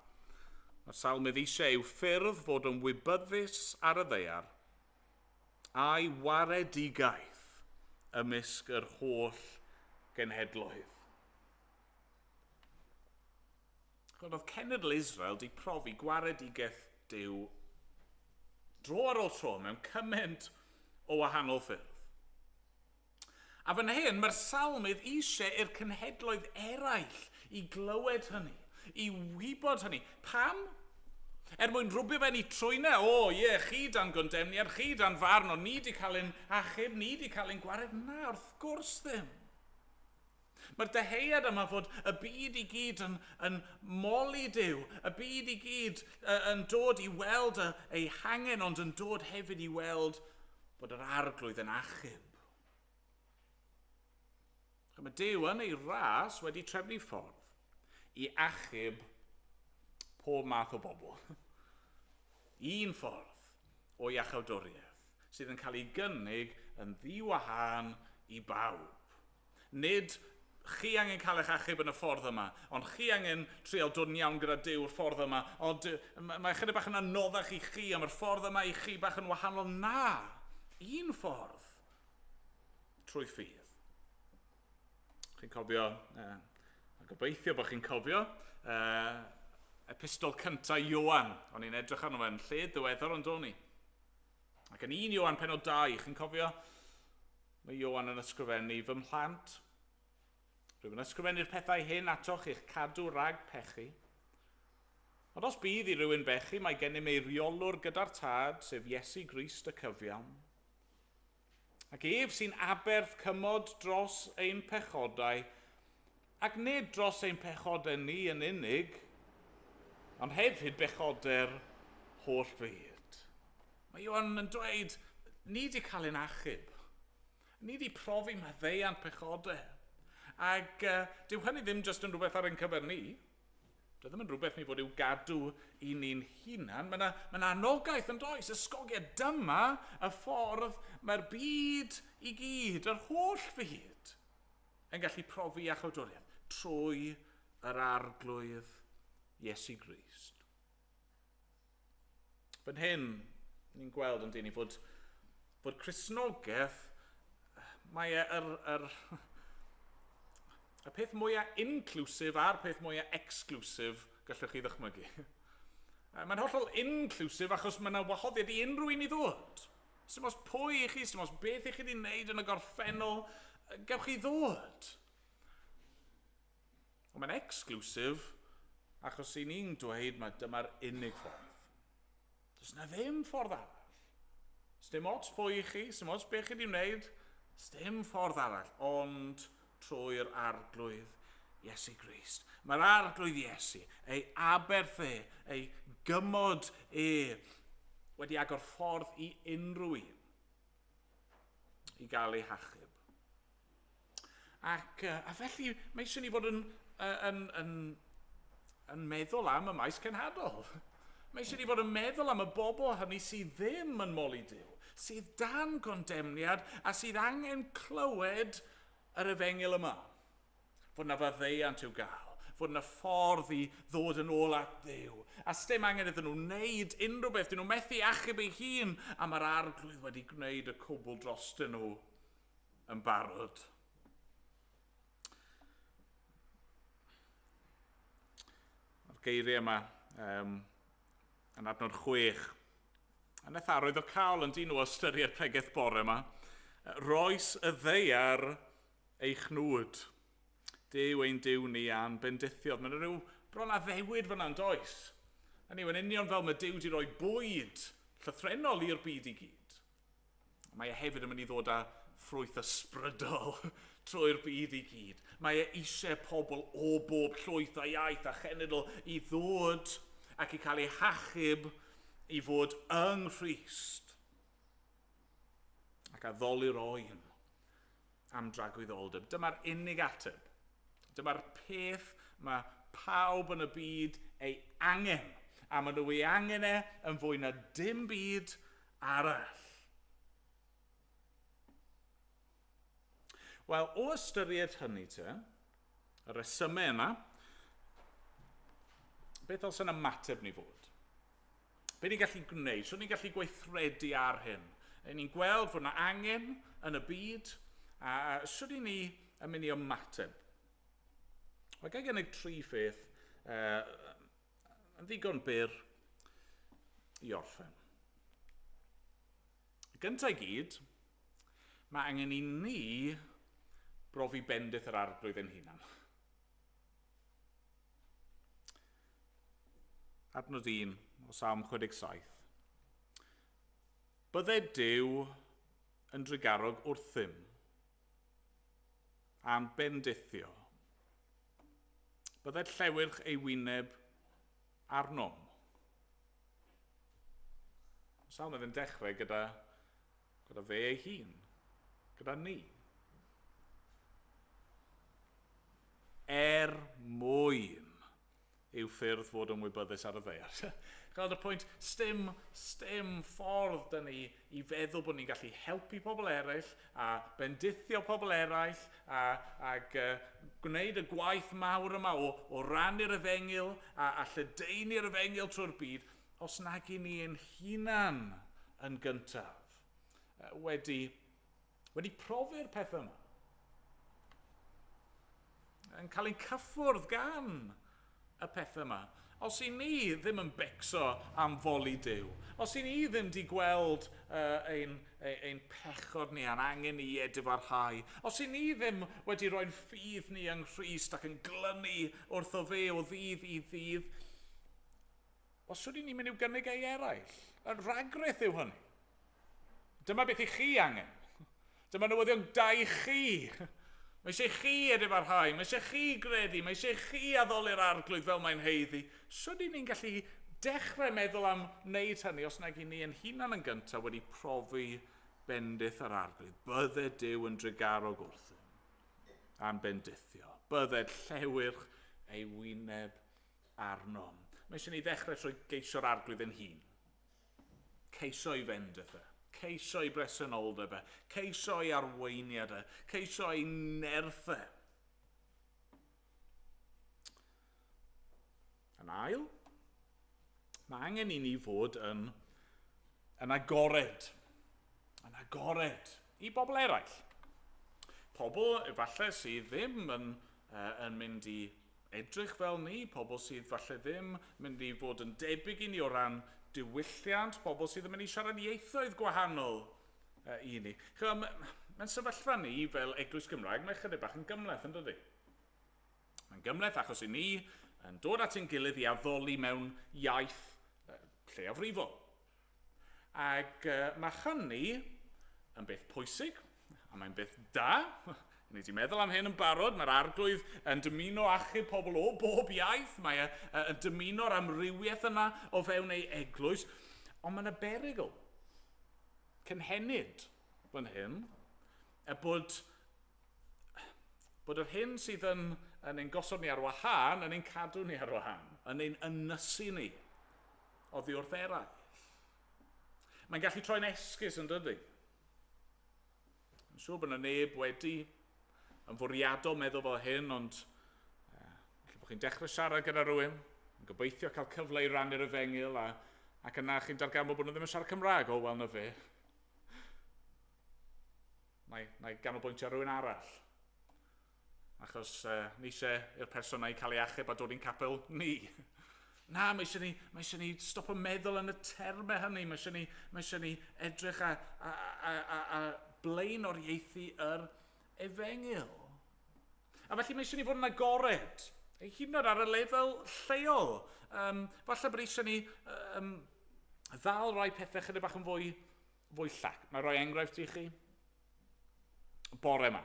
Mae'r salmydd eisiau i'w ffyrdd fod yn wybyddus ar y ddaear a'i waredigaeth ymysg yr holl genhedloedd. Oedd cenedl Israel di profi gwaredigaeth Duw dro ar ôl tro mewn cymaint o wahanol ffyrdd. A fan hyn, mae'r salmydd eisiau i'r cenhedloedd eraill i glywed hynny, i wybod hynny. Pam? Er mwyn rwbio fe'n i trwynau, o ie, chi dan gondemniad, chi dan farn, ond ni di cael ein achub, ni di cael ein gwared. Na, wrth gwrs ddim. Mae'r dyheuad yma fod y byd i gyd yn moli Duw, y byd i gyd yn dod i weld ei hangen, ond yn dod hefyd i weld bod yr Arglwydd yn achub. Mae Duw yn ei ras wedi trefnu ffordd i achub pob math o bobl. Un ffordd o iachawdwriaeth sydd yn cael ei gynnig yn ddiwahân i bawb. Nid chi angen cael eich achub yn y ffordd yma, ond chi angen trial dod yn iawn gyda Duw'r ffordd yma, ond mae chydig bach yn anoddach i chi am yr ffordd yma i chi bach yn wahanol. Na, un ffordd trwy ffydd. Chi'n cofio, a gobeithio bod chi'n cofio, epistol cyntaf Ioan. O'n i'n edrych arno fe'n lle ddiweddar ond o'n i. Ac yn 1 Ioan pennod 2, chi'n cofio, mae Ioan yn ysgrifennu fy mhlant. Rwyf yn ysgrifennu'r pethau hyn atoch i'ch cadw rhag pechu. Ond os bydd i rywun bechu, mae gennym eiriolwr gyda'r Tad, sef Iesu Grist y cyfiawn. Ac ef sy'n aberth cymod dros ein pechodau, ac nid dros ein pechodau ni yn unig, ond hefyd bechodau'r holl fyd. Mae Ioan yn dweud, Ni wedi cael ein achub. Ni wedi profi maddeuant pechodau. Ac dyw hynny ddim jyst yn rhywbeth ar ein cyfer ni. Dyw e ddim yn rhywbeth ni fod i'w gadw i ni'n hunan. Mae yna ma anogaeth yn does, ysgogiad dyma y ffordd mae'r byd i gyd, yr holl fyd, yn gallu profi iachawdwriaeth trwy yr arglwydd Iesu Grist. Fan hyn, ni'n gweld yn dyn ni fod, fod Cristnogaeth, mae e yr, yr, y peth mwyaf inclusive a'r peth mwyaf exclusive gallwch chi ddychmygu. Mae'n hollol inclusive achos mae yna wahoddiad i unrhyw un i ddod. Sdim os pwy i chi, sdim os beth i chi wedi wneud yn y gorffennol, gewch chi ddod. Ond mae'n exclusive achos i ni'n dweud mae dyma'r unig ffordd. Does na ddim ffordd arall. Sdim ots pwy i chi, sdim ots beth chi wedi wneud, sdim ffordd arall, ond trwy'r arglwydd Iesu Grist. Mae'r arglwydd Iesu, ei aberth e, ei gymod e, wedi agor ffordd i unrhyw un i gael ei hachub. Ac, a felly mae eisiau ni fod yn, yn, yn, yn meddwl am y maes cenhadol. Mae eisiau ni fod yn meddwl am y bobl hynny sydd ddim yn moli Duw, sydd dan gondemniad a sydd angen clywed yr efengyl yma. Fod yna faddeuant i'w gael, fod yna ffordd i ddod yn ôl at Dduw. A sdim angen iddyn nhw wneud unrhyw beth, dyn nhw methu achub eu hun, a mae'r arglwydd wedi gwneud y cwbl drostyn nhw yn barod. Mae'r geiriau yma um, yn adnod 6. A wnaeth arwydd o cael yn dyn nhw ystyried pregeth bore yma. Roes y ddeiar ei chnwd. Duw ein Duw ni a'n bendithiodd. Mae'n rhyw bron addewid fyna yn does. Hynny yw, yn union fel mae Duw wedi rhoi bwyd llythrennol i'r byd i gyd. Mae e hefyd yn mynd i ddod â ffrwyth ysbrydol trwy'r byd i gyd. Mae e eisiau pobl o bob llwyth a iaith a chenedl i ddod ac i cael eu hachub i fod yng Nghrist ac addoli'r oen am dragwyddoldeb. Dyma'r unig ateb. Dyma'r peth mae pawb yn y byd ei angen. A maen nhw ei angen e yn fwy na dim byd arall. Wel, o ystyried hynny te, y resymau yna, beth ddylse'n ymateb ni fod? Be ni'n gallu gwneud? Sut ni'n gallu gweithredu ar hyn? Ni'n gweld fod yna angen yn y byd, a sut i ni yn mynd i ymateb? Wel, gael gynnig tri pheth yn ddigon byr i orffen. Gyntaf i gyd, mae angen i ni brofi bendith yr arglwydd ein hunan. Adnod 1 o Salm 67. Bydde Duw yn drugarog wrthym a'n bendithio. Bydded llewyrch ei wyneb arnom. Salm oedd yn dechrau gyda, gyda fe ei hun, gyda ni. Er mwyn yw ffyrdd fod yn wybyddus ar y ddaear. Gweld y pwynt, stim, stim ffordd dyn ni i feddwl bod ni'n gallu helpu pobl eraill a bendithio pobl eraill a, ac uh, gwneud y gwaith mawr yma o, o rannu'r efengyl a, a lledaenu'r efengyl trwy'r byd os nag i ni ein hunan yn gyntaf wedi, wedi profi'r peth yma. Yn cael ein cyffwrdd gan y pethau yma. Os i ni ddim yn becso am foli Duw, os i ni ddim di gweld uh, ein, ein pechod ni a'n angen i edifarhau, os i ni ddim wedi rhoi'n ffydd ni yng Nghrist ac yn glynu wrtho fe o ddydd i ddydd, os ydyn ni'n mynd i'w gynnig ei eraill? Y rhagrith yw hynny. Dyma beth i chi angen. Dyma newyddion da i chi. Mae eisiau chi edifarhau, mae eisiau chi gredu, mae eisiau chi addoli'r arglwydd fel mae'n heiddi. Sut ni'n gallu dechrau meddwl am wneud hynny os nag i ni yn hunan yn gyntaf wedi profi Bendith yr Arglwydd. Bydded Duw yn drugarog wrthym a'n bendithio. Bydded llewyrch ei wyneb arnom. Mae eisiau ni ddechrau trwy geisio'r Arglwydd yn hun. Ceisio ei fendith e. Ceisio ei bresenoldeb e. Ceisio ei arweiniad e. Ceisio ei nerth e. Yn ail, mae angen i ni fod yn agored. Yn agored i bobl eraill. Pobl efallai sydd ddim yn mynd i edrych fel ni, pobl sydd falle ddim mynd i fod yn debyg i ni o ran diwylliant, pobl sydd yn mynd i siarad ieithoedd gwahanol i ni. Mae'n sefyllfa ni fel Eglwys Gymraeg, mae chydig bach yn gymhleth, yn dydi? Mae'n gymhleth achos i ni yn dod at ein gilydd i addoli mewn iaith lleiafrifol. Ac mae hynny yn beth pwysig, a mae'n beth da. Ni wedi meddwl am hyn yn barod, mae'r Arglwydd yn dymuno achub pobl o bob iaith, mae yn dymuno'r amrywiaeth yna o fewn ei eglwys, ond mae yna berygl cynhenid fan hyn, bod yr hyn sydd yn ein gosod ni ar wahân, yn ein cadw ni ar wahân, yn ein ynysu ni oddi wrth eraill. Mae'n gallu troi'n esgus, yn dydi? Yn siŵr bod yna neb wedi yn fwriadol meddwl fel hyn, ond falle bod chi'n dechrau siarad gyda rhywun, yn gobeithio cael cyfle i rannu'r efengyl, ac yna chi'n darganfod bod nhw ddim yn siarad Cymraeg. O, wel na fe. Na i ganolbwyntio ar rhywun arall. Achos ni eisiau i'r person na'i cael ei achub a dod i'n capel ni. Na, mae eisiau ni stopio meddwl yn y termau hynny. Mae eisiau ni edrych a blaenoriaethu yr efengyl. A felly mae eisiau ni fod yn agored, hyd yn oed ar y lefel lleol. Falle bod eisiau ni ddal rai pethau chydig bach yn fwy llac. Mae rhoi enghraifft i chi. Bore yma.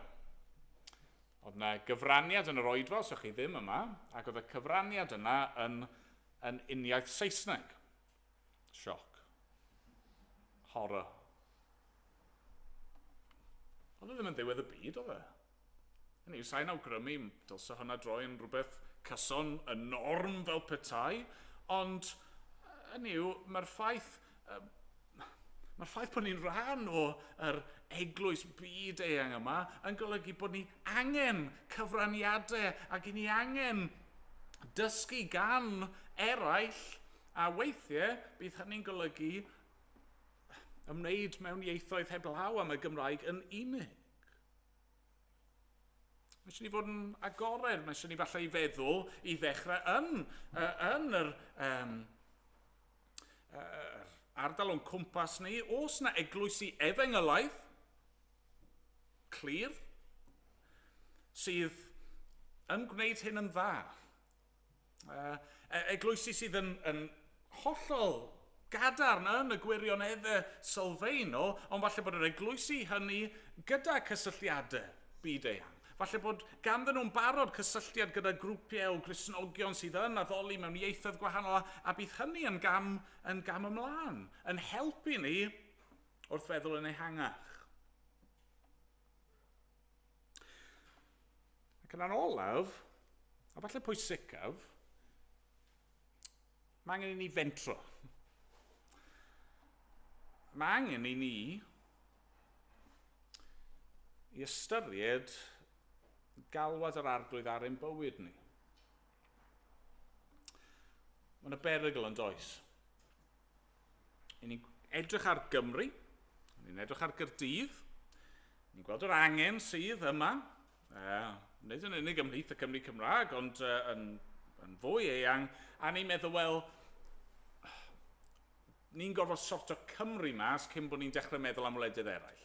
Oedd yna gyfraniad yn yr oedfa, os o'ch chi ddim yma, ac oedd y cyfraniad yna yn uniaith Saesneg. Sioc. Horror. Oedd e ddim yn ddiwedd y byd, oedd e? Hynny yw, sa'n awgrymu, dylse hwnna droi yn rhywbeth cyson, y norm fel petai, ond hynny yw, mae'r ffaith bod ni'n rhan o'r eglwys byd eang yma yn golygu bod ni angen cyfraniadau ac i ni angen dysgu gan eraill, a weithiau bydd hynny'n golygu ymwneud mewn ieithoedd heblaw am y Gymraeg yn unig. Mae eisiau ni fod yn agored, mae eisiau ni falle i feddwl i ddechrau yn yr ardal o'n cwmpas ni, oes na eglwysi efengylaidd, clir, sydd yn gwneud hyn yn dda. Eglwysi sydd yn hollol gadarn yn y gwirioneddau sylfaenol, ond falle bod yr eglwysi hynny gyda cysylltiadau byd eang. Falle bod ganddyn nhw'n barod cysylltiad gyda grwpiau o Gristnogion sydd yn addoli mewn ieithoedd gwahanol, a bydd hynny yn gam ymlaen, yn helpu ni wrth feddwl yn ehangach. Ac yn olaf, a falle pwysicaf, mae angen i ni fentro. Mae angen i ni i ystyried galwad yr Arglwydd ar ein bywyd ni. Mae yna berygl yn does. I ni'n edrych ar Gymru, ni'n edrych ar Gaerdydd, ni'n gweld yr angen sydd yma, nid yn unig ymhlith y Cymry Cymraeg, ond yn fwy eang, a ni'n meddwl, wel, ni'n gorfod sorto Cymru mas cyn bod ni'n dechrau meddwl am wledydd eraill.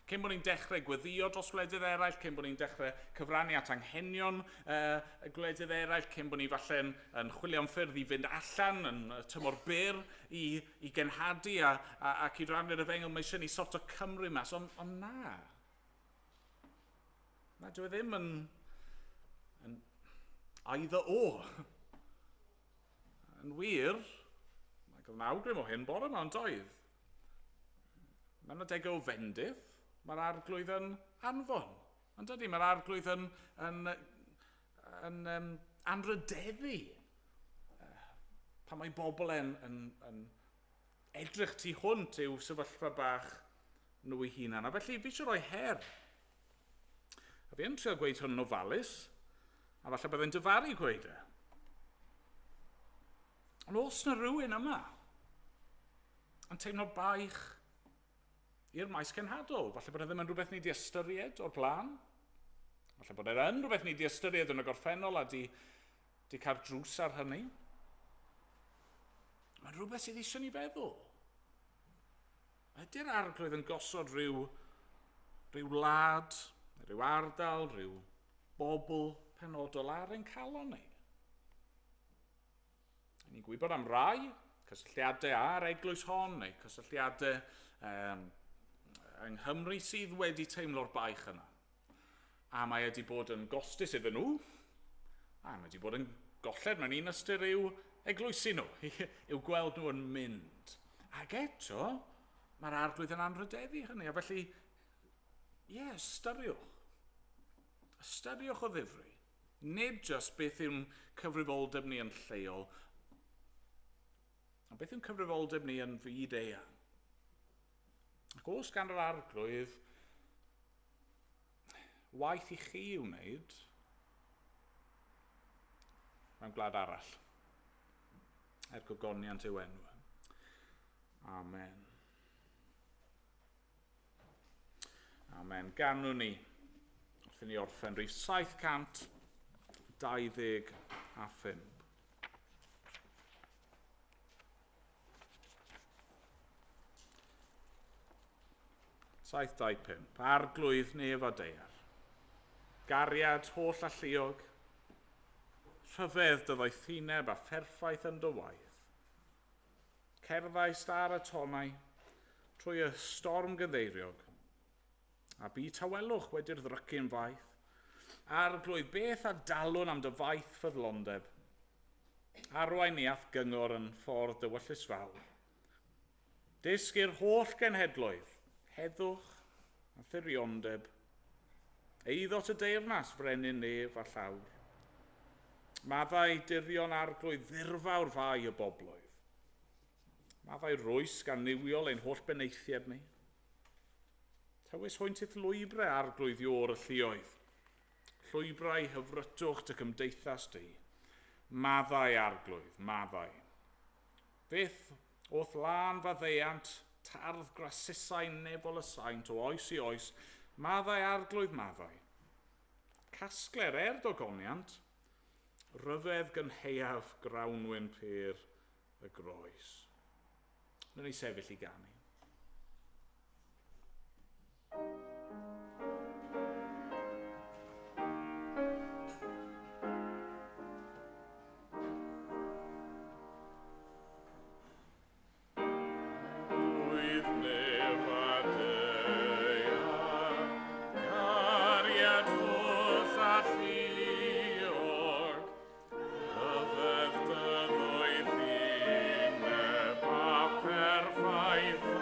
Cyn bod ni'n dechrau gweddio dros wledydd eraill, cyn bod ni'n dechrau cyfrannu at anghenion y gwledydd eraill, cyn bod ni falle yn chwilio am ffyrdd i fynd allan yn tymor byr i genhadu ac i rannu'r efengyl, mae eisiau ni sorto Cymru mas, ond na. Na, dyw e ddim yn either or. Yn wir, mae gael awgrym o hyn bore yma, ond doedd. Mewn adegau o fendith, mae'r arglwydd yn anfon. Ond dydy, mae'r arglwydd yn, yn, yn, yn anrhydeddu. Pan mae bobl yn, yn, yn edrych tu hwnt i'w sefyllfa bach nhw eu hunan. A felly fi eisiau rhoi her. A fi yn trio gweud hwn yn ofalus, a falle byddai'n dyfaru gweud e. Ond os na rhywun yma yn teimlo baich i'r maes cenhadol, falle bod e ddim yn rhywbeth ni wedi ystyried o'r blaen, falle bod e yn rhywbeth ni wedi ystyried yn y gorffennol a di, di cael drws ar hynny. Mae'n rhywbeth sydd eisiau ni feddwl. Ydy'r arglwydd yn gosod rhyw, rhyw wlad, rhyw ardal, rhyw bobl penodol ar ein calon ni? Ni'n gwybod am rai cysylltiadau â'r eglwys hon neu cysylltiadau um, yng Nghymru sydd wedi teimlo'r baich yna. A mae wedi bod yn gostus iddyn nhw, a mae wedi bod yn golled mewn un ystyr i'w eglwysi nhw, i'w gweld nhw yn mynd. Ac eto, mae'r arglwydd yn anrhydeddu hynny, a felly, ie, yeah, ystyriwch. Ystyriwch o ddifri. Nid jyst beth yw'n cyfrifoldeb ni yn lleol, ond beth yw'n cyfrifoldeb ni yn fyd eang. Ac os gan yr arglwydd waith i chi i'w wneud mewn gwlad arall, er gogoniant yw enw. Amen. Amen. Ganwn ni, wrth i ni orffen, rhif 725. 725. Arglwydd nef a daear. Gariad holl alluog, rhyfedd dy ddoethineb a pherffaith yn dy waith. Cerddaist ar y tonnau trwy y storm gynddeiriog, a bu tawelwch wedi'r ddrycin faith. Arglwydd, beth a dalwn am dy faith ffyddlondeb? Arwain ni a'th gyngor yn ffordd dywyllus fawr. Dysg i'r holl genhedloedd, heddwch a thiriondeb, eiddo y deyrnas frenin nef a llawr. Maddau dirion arglwydd ddirfawr fai y bobloedd. Maddau rwysg a niwiol ein holl benaethiaid ni. Tywys hwynt i'th lwybrau arglwydd iôr y lluoedd. Llwybrau hyfrytwch dy cymdeithas di. Maddau arglwydd, maddau. Fyth o'th lân faddeuant, tardd grasusau nefol y saint o oes i oes, maddau arglwydd, maddau. Casgler er dogoniant, ryfedd gynhaeaf grawnwin pur y groes. Wnawn ni sefyll i ganu. Perffaith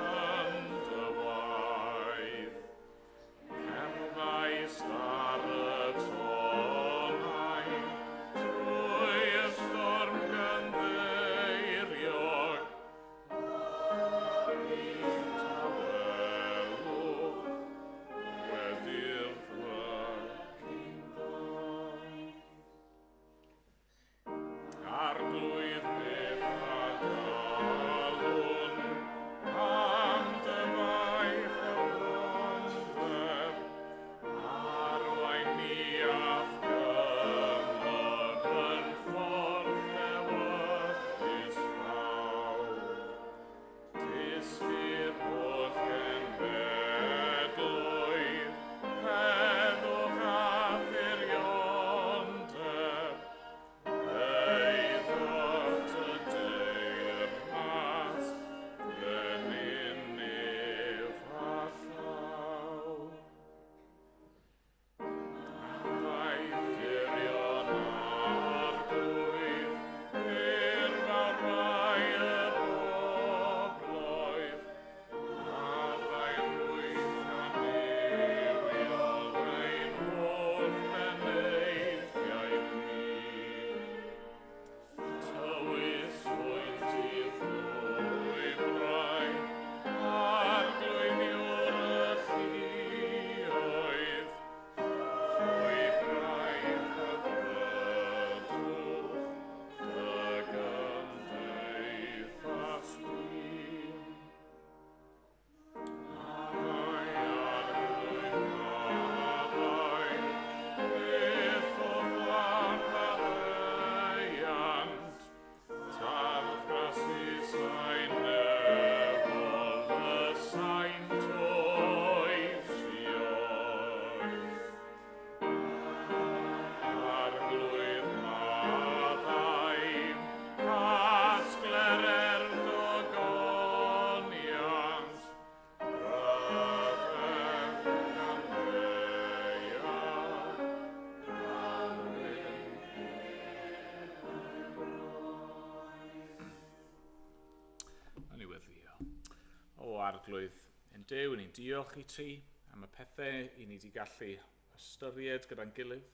Arglwydd, yn Duw, ni'n diolch i ti am y pethau i ni wedi gallu ystyried gyda'n gilydd.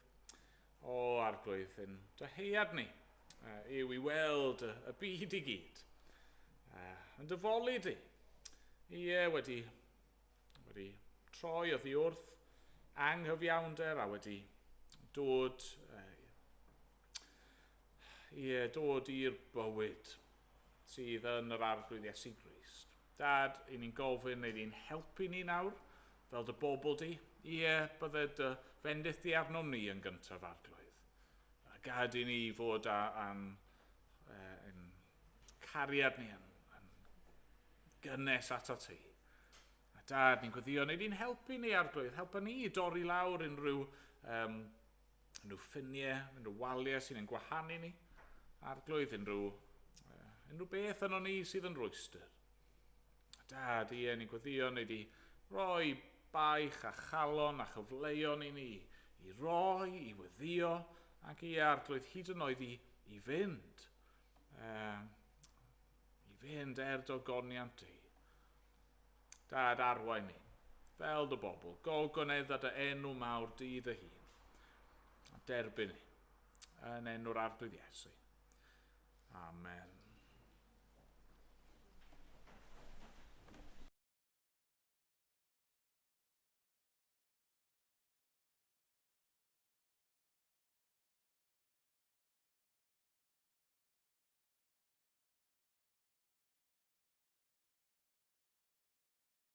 O Arglwydd, yn dyheuad ni yw i weld y, y byd i gyd. Yn dyfoli di. Ie, wedi, wedi troi oddi wrth anghyfiawnder a wedi dod, ie, dod i'r bywyd sydd yn yr Arglwydd Iesu Grist. Dad, i ni'n gofyn neu ni'n helpu ni nawr, fel dy bobl di. Ie, bydde dy fendith di arnom ni yn gyntaf Arglwydd. A gad i ni fod â, a'n, yn cariad ni yn, yn gynnes ato ti. A dad, ni'n gweddio, neu ni'n helpu ni Arglwydd, helpa ni i dorri lawr unrhyw, um, unrhyw ffiniau, unrhyw waliau sy'n ein gwahanu ni. Arglwydd, unrhyw, unrhyw beth yno ni sydd yn rwystr. Dad, ie, ni'n gweddio, neu di roi baich a chalon a chyfleon i ni, i roi, i weddio, ac i Arglwydd hyd yn oed i, i fynd. I fynd er dogoniant di. Dad, arwain ni, fel dy bobl, gogonedd a dy enw mawr di dy hun. A derbyn ni, yn enw'r Arglwydd Iesu. Amen.